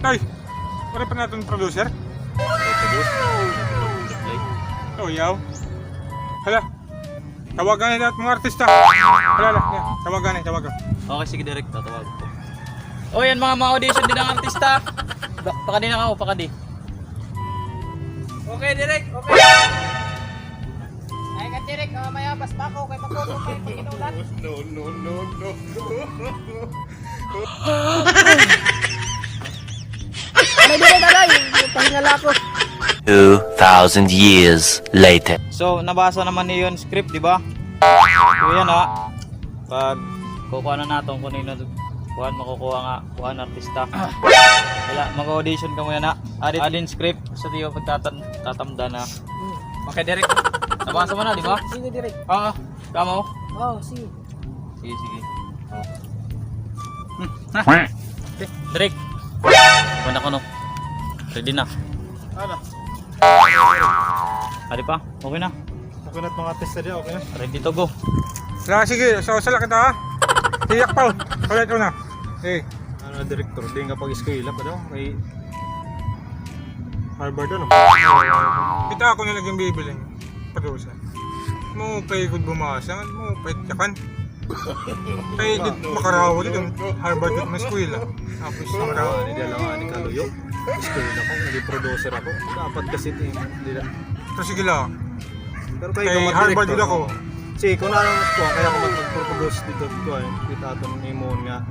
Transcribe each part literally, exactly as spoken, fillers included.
Tay, waray pa naton producer? Oh, yaw. Hala. Tawagan na naton mga artista. Hala, hala, hala. Tawagan na, tawagan. Okay, sige, Direk. Tatawag ko. O, yan, mga, mga audition din ng artista. Ba-, pakadi na kamo, pakadi. Okay, Direk. Okay. Ay, ka, Direk. Ah, mayabas pa ako. Kay magkukuha pa yung pagkinulat. No, no, no, no. Ano, Direk, aray? Pahinga la ako. Two thousand years later. So, nabasa naman niyo yung script, di ba? So, yan, ha. Pag kukuha na naton kung nino, kuan, makukuha nga, kuan, artista. Wala, mag-audition kamo yana. Adi, adi in script, sa tiyo pagtatan-, tatamda na. Okay, Direk. Nabasa mo na, di ba? Sige, Direk. Oo, kamo? Oo, sige. Sige, sige. Hmm, ha? Direk. Kuan ako, no? Ready na. Ano? Adi pa? Okay na. Okay na, mga artista diyan, okay na. Ready to go. Wala, sige, usa-usa la kita, ha? Tiyak pa, ulit una. Eh. Ano, direktor, di nga pag-eskwela pa daw. Kay Harvard, ano? Kita ako na naging bibiling. Padusa. Maupay gud bumasa, maupay yakan. Kay di makarawa dito, Harvard dito may eskwela. Tapos makarawa. Hindi lang ani kaluyo. Eskwela ko, naging producer ako. Dapat kasi di, di na. Pero sige lang. Pero kay Harvard dito ako. Sige, kung ano mas kuha, kaya ako magpro-produce dito, kuha, kita aton imon nga,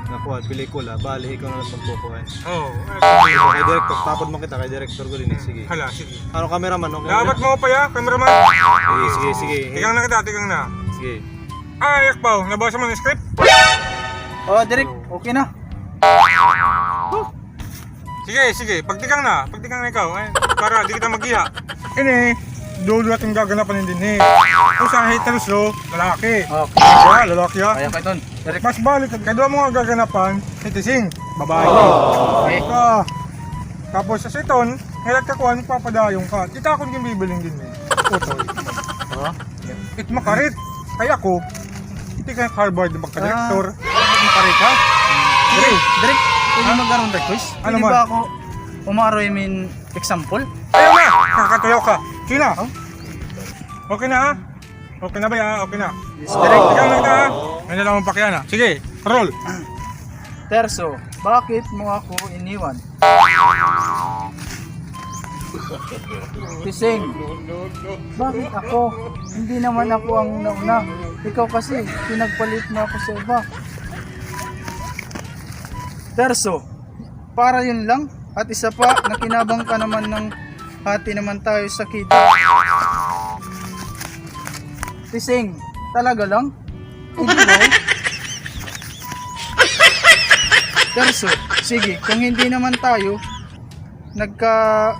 nga kuha, pelikula, bali, ikaw na lang pagkukuha. Oo. Kay director, tapod mo kita, kay director ko din, eh, sige. Hala, sige. Ano, cameraman, okay? Dapat mo pa ya, cameraman? Sige, sige, sige. Tikang na kita, tikang na. Sige. Ah, Yakpaw, nabasa mo na script? Oh, Direk, okay na. Sige, sige, pagtikang na, pagtikang na ikaw, eh, para di kita mag-iha. Ini, dulo natin gaganapan din, eh. Usa hi Terso, lalaki. Okay. Siya, lalaki, ah. Kaya ka iton. Direk. Mas balik, kadwa mo nga gaganapan, hi Tising, babae. Okay. Ah, tapos sa iton, hilat ka kuan, papadayon ka. Kita akong ginbibiling din, eh. Utoy. Ha? It makarit. Kay ako, hindi kay Harvard magka-director. Ah. Makarit, ha? Direk, Direk, pwede mag-aron request? Ano man? Pwede ba ako umaroy min example? Ayaw na! Nakakatuyaw ka. Sige na. Oh? Okay na, ha? Okay na ba, ha? Okay na. Yes, Direk. Ikaw na kita, ha? May na lang akong pakiana. Sige, roll. Terso, bakit mo ako iniwan? Tising, bakit ako? Hindi naman ako ang nauna. Ikaw kasi, pinagpalit mo ako sa iba. Terso, para yun lang? At isa pa, nakinabang ka naman ng hati naman tayo sa kita. Tising, talaga lang? Hindi ba? Terso, sige, kung hindi naman tayo nagka-,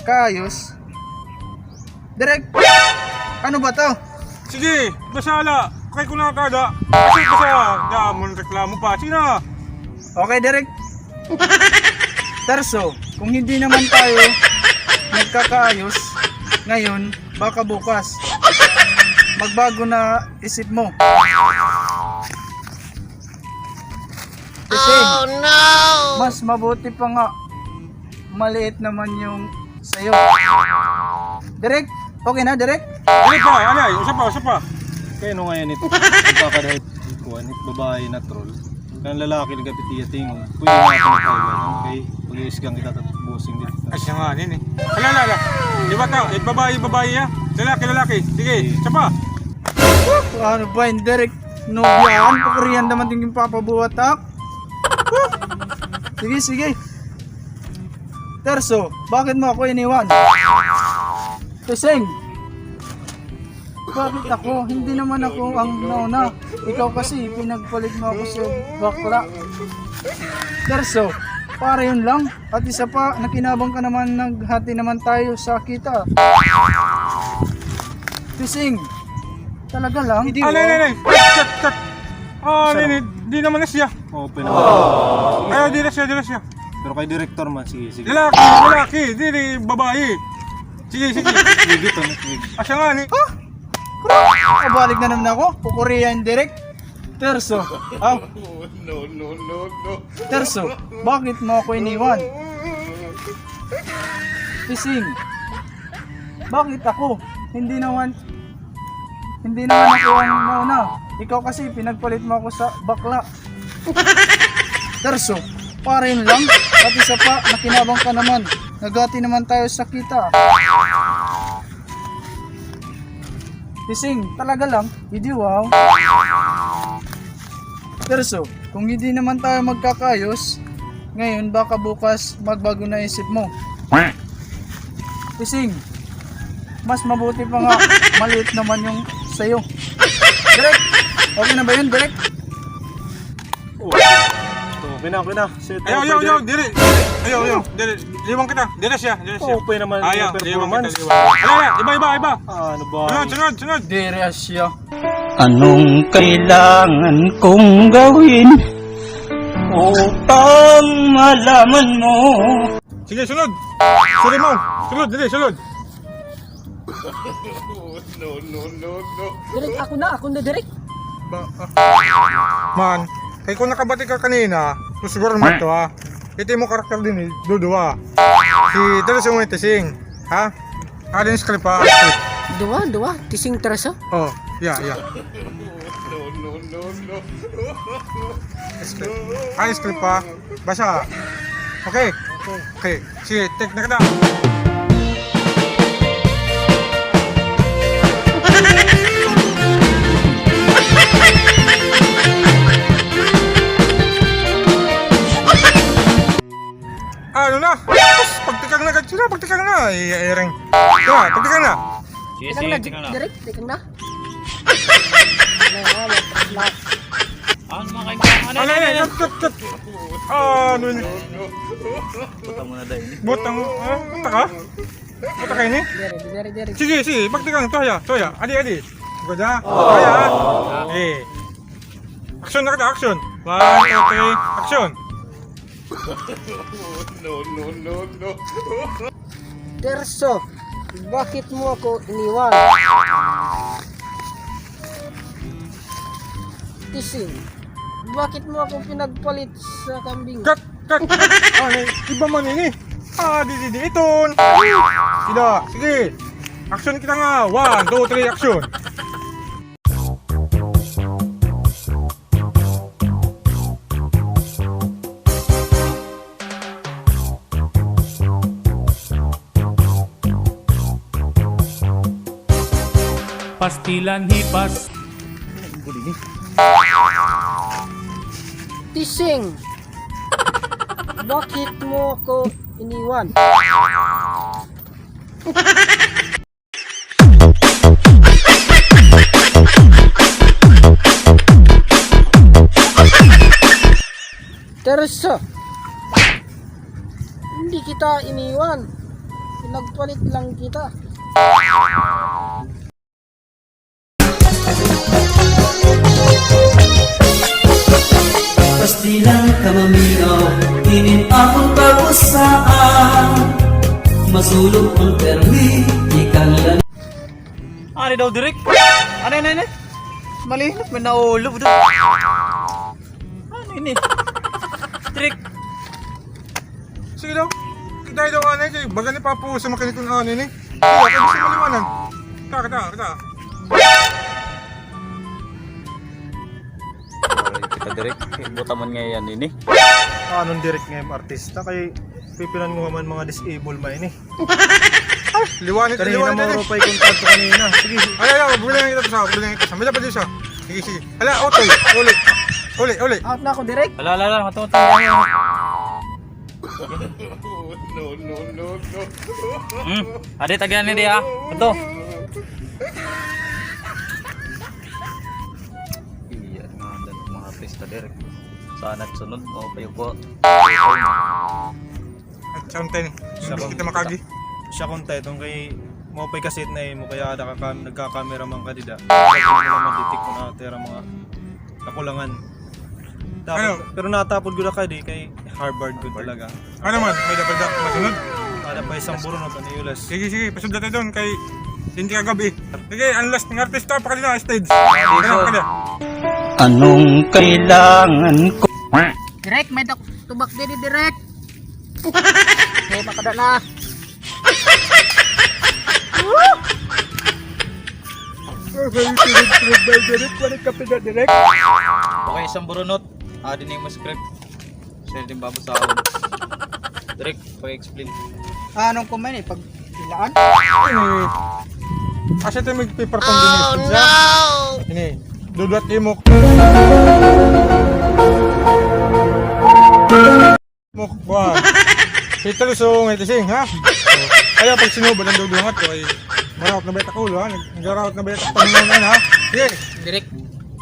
kaayos, Direk, ano ba 'to? Sige, basa la. Kay ko na kada. Kasi basa, damon reklamo pa. Sige na. Okay, Direk. Terso, kung hindi naman tayo nagkakaayos ngayon, baka bukas magbago na isip mo. Kasi, oh, no! Mas mabuti pa nga, maliit naman yung sa'yo. Direk, okay na, Direk? Ano pa? Ano? Usa pa, usa pa. Kay ano nga yan ito? Ito ka dahil kuan, babae na troll. Kay an lalaki nagapitiya tingog. Pwede na ako magpaiwan. Okay? Pag-iisgang kita at bossing dito. Ay, siya nga, yun eh. Ala, ala, ala. Di ba ta? Eh, babae, babae, ha? Lalaki, lalaki. Sige, sige. Isa pa. Ano ba yun, Direk? Nobyahan, pakurihan naman din yung papabuhat, ha? Sige, sige. Terso, bakit mo ako iniwan? Teseng, bakit ako? Hindi naman ako ang nauna. Ikaw kasi, pinagpalit mo ako sa bakla. Terso, para yun lang. At isa pa, nakinabang ka naman, naghati naman tayo sa kita. Teseng, talaga lang? Hindi, ah, nay, nay, nay. Cut, cut. Ah, nay, nay, di naman na siya. Open naman. Ay, di na siya, di na siya. Pero kay direktor man, sige, sige. Lalaki, lalaki, dili babae. Sige, sige. Sige, to, sige. Asa nga ni? Ha? Mabalik na naman ako. Kukuriya yung direk. Terso, ah? No, no, no, no. Terso, bakit mo ako iniwan? Tising, bakit ako? Hindi naman, hindi naman ako ang nauna. Ikaw kasi, pinagpalit mo ako sa bakla. Terso, para yun lang? At isa pa, nakinabang ka naman. Naghati naman tayo sa kita. Tising, talaga lang? Hindi, wow. Terso, kung hindi naman tayo magkakaayos ngayon, baka bukas magbago na isip mo. Tising, mas mabuti pa nga, maliit naman yung sayo. Direk, okay na ba yun, Direk? Oh. Okay na, okay na. Set, ayaw, ayaw, okay, ayaw, diri. Ayaw, ayaw, diri. Liwang kita. Diri siya, diri siya. Okay naman. Ayaw, liwang kita, liwang. Ayaw, ayaw, iba, iba, iba. Ano ba? Sunod, sunod, sunod. Diri siya. Anong kailangan kong gawin upang malaman mo? Sige, sunod. Sunod mo. Sunod, dali, sunod. No, no, no, no. Direk, ako na, ako na, Direk. Ba, ah. Man, kay kung nakabati ka kanina, susugar mo to, ha. Ito mo karakter din, eh, duduwa. Si Tereso mo, Tising, ha? Alin script, ha? Duwa, duwa. Tising Tereso? Oh, yeah, yeah. No, no, no, no. Script. Alin script, ha? Basa. Okay. Okay. Sige, take na kita. Ano na? Pagtikang na, Katsura, pagtikang na. Ay, ay, ring. Tara, pagtikang na. Sige, sige, tikang na. Direk, tikang na. Ano, mga kaibigan? Ano, ano, ano, ano? Cut, cut, cut. Ah, ano ini? Butang mo na, Day. Butang, ah, butang ka? Butang ka ini? Diri, diri, diri. Sige, sige, pagtikang, tuya, tuya. Adi, adi. Goda. Tuya. Eh. Action na kita, action. One, two, three, action. No, no, no, no. Terso, bakit mo ako iniwan? Tising, bakit mo ako pinagpalit sa kambing? Cut! Cut! Ano, iba man ini. Ah, di, di, di, iton. Sila, sige. Action kita nga. One, two, three, action. Pastilan hipas. Tising, bakit mo ako iniwan? Terso, hindi kita iniwan. Pinagpalit lang kita. Pastilan ka maminaw, inin akon pag-usahan. Masulog an permi, ikang lan- Ano daw, Direk? Ano, ano, ano? Malinop, may naulo daw. Ano ini? Direk. Sige daw. Kita daw, ano, kay baga ni Papu sa makinig kung ano ini. Sige, kay gusto maliwanag. Kita, kita, kita. Kita, Direk. Buta man ngay-an ini. Anong Direk ngay-an artista? Kay pipilan mo man mga disable man ini. Liwanit, kanina liwanit, maurupay kontrato kanina. Sige, sige. Ay, ay, ay, bumilang kita sa, bumilang kita sa. May dapat din siya. Sige, sige. Hala, otoy. Uli. Uli, uli. Out na ako, Direk. Hala, hala, hala. Matuto. No, no, no, no. Hmm. Adi, tagihan ni di, ha. Ito. Iya, mga, mga artista, Direk. Sana sunod, o, kayo po. At siya kuntay ni. Siya kun-, kita makagi. Siya kuntay, itong kay, maupay kasi na imo, kaya ada ka kam-, nagkakamera man ka dida. Hindi mo naman detect kung ano, tira mga kakulangan. Tapos, ano? Pero natapod gud ka di, kay Harvard gud talaga. Ano man, may dapat da, masunod? Ada pa isang burunot, ano, Yulas? Sige, sige, pasudlat tayo doon, kay hindi ka gabi. Sige, ang last ng artista, pakali na, stage. Pakali na, pakali na. Anong kailangan ko? Direk, may dak-, tubak diri, Direk. Okay, makada na. Direk, wala ka pina, Direk. Okay, isang burunot. Ah, di na yung script. Siya din babasahon. Direk, pag-explain. Ah, anong kumain eh? Pag ilaan? Ini. Asa tayo magpiperform din yung siya? Ini. Dudwat imok. Mok, kuha. Kita lusong, ito sing, ha? Ayaw pag sinubo ng dudungat ko, ay maraot na ba yung takulo, ha? Nag-, nagaraot na ba yung takulo, ha? Sige. Direk.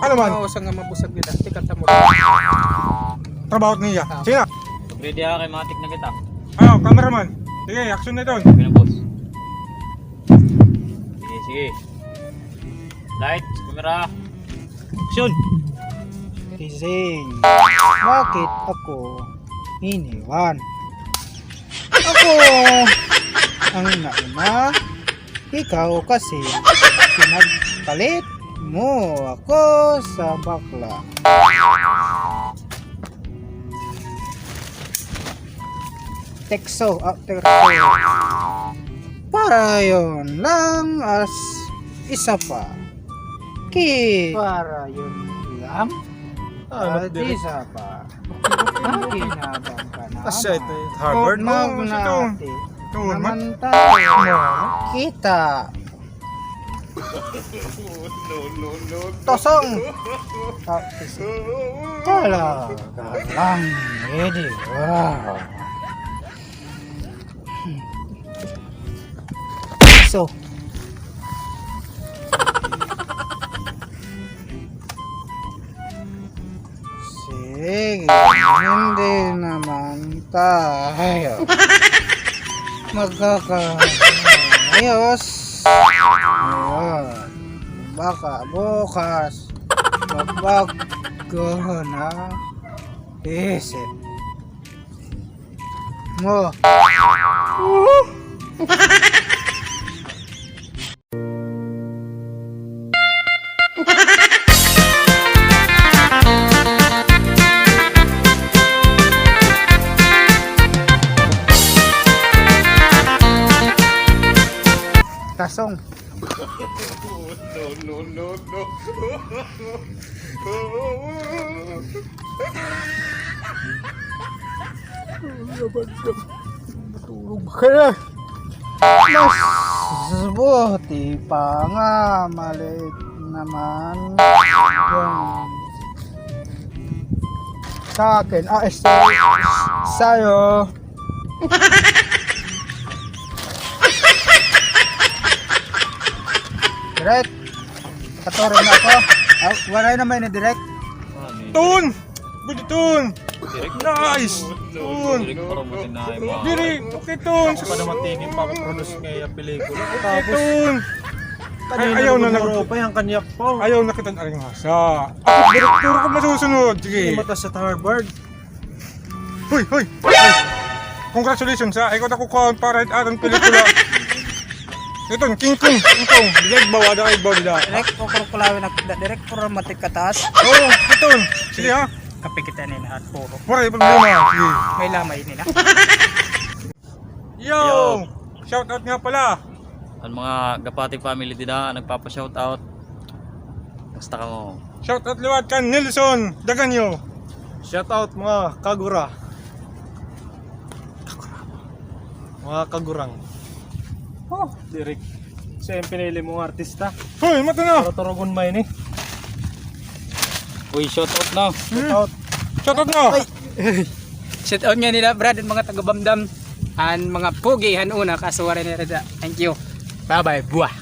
Ano man? Oo, sa nga mabusag nila. Tikat sa mo. Trabaho niya. Ah. Sige na. Ready ha, kay matik na kita. Ano, cameraman? Sige, action na ito. Okay na, boss. Sige, sige. Lights, camera. Action! Gising. Bakit ako iniwan? Ako ang nauna. Ikaw kasi pinagpalit mo ako sa bakla. Tekso, ah, tekso. Para yon lang as isa pa. Ki-, para yon lang. Ah, at isa pa. Makinabang ka na. Asa ito, Harvard? Mag-, no, asa ito? Naman tayo. Kita. Tosong. Ah, kasi. Talaga lang, Eddie. Wow. So. Sige, hindi naman tayo magkakaayos. Ayan. Baka bukas magbago na isip mo. Tasong. No, no, no, no. Matulog ba ka na? Mas buti pa nga maliit naman yung sa akin. Ah, eh, sa-, sa'yo. Direk, katulog na ako. Ah, waray na man ini, Direk. Tun! Good, Tun! Nice! Tun! Diri, okay, Tun. Sa pa naman tingin pa produce nga iya pelikula. Okay, Tun. Ay, ayaw na nag-, pa yung kanyak pa. Ayaw na kita aring hasa. Ako, direktor ako masusunod. Sige. Mata sa Harvard. Hoy, hoy! Congratulations, ha. Ikaw na kukuha para it aton pelikula. Iton, King Kong, King Kong. Direk, bawa na kayo, bawa na. Direk, kukurkulawin ako. Direk, puro matik kataas. Oo, iton. Sige, ha. Kapikit ini na at puro. Waray problema. Sige. May lamay ini na. Yo! Yo! Shout out nga pala. An mga Gapati family dida, nagpapa-shout out. Basta kamo. Shout out liwat kan Nelson Daganyo. Shout out mga kagura. Mga kagurang. Oh, Direk. Siya yung pinili mong artista. Hoy, mata na! Para turugon ba ini? Uy, shout out na. Shout out. Shout out na. Ay. Shout out nga nila, Brad, an mga taga-Bamdam. An mga pogi han una, kaso waray na rida. Thank you. Bye-bye. Buah.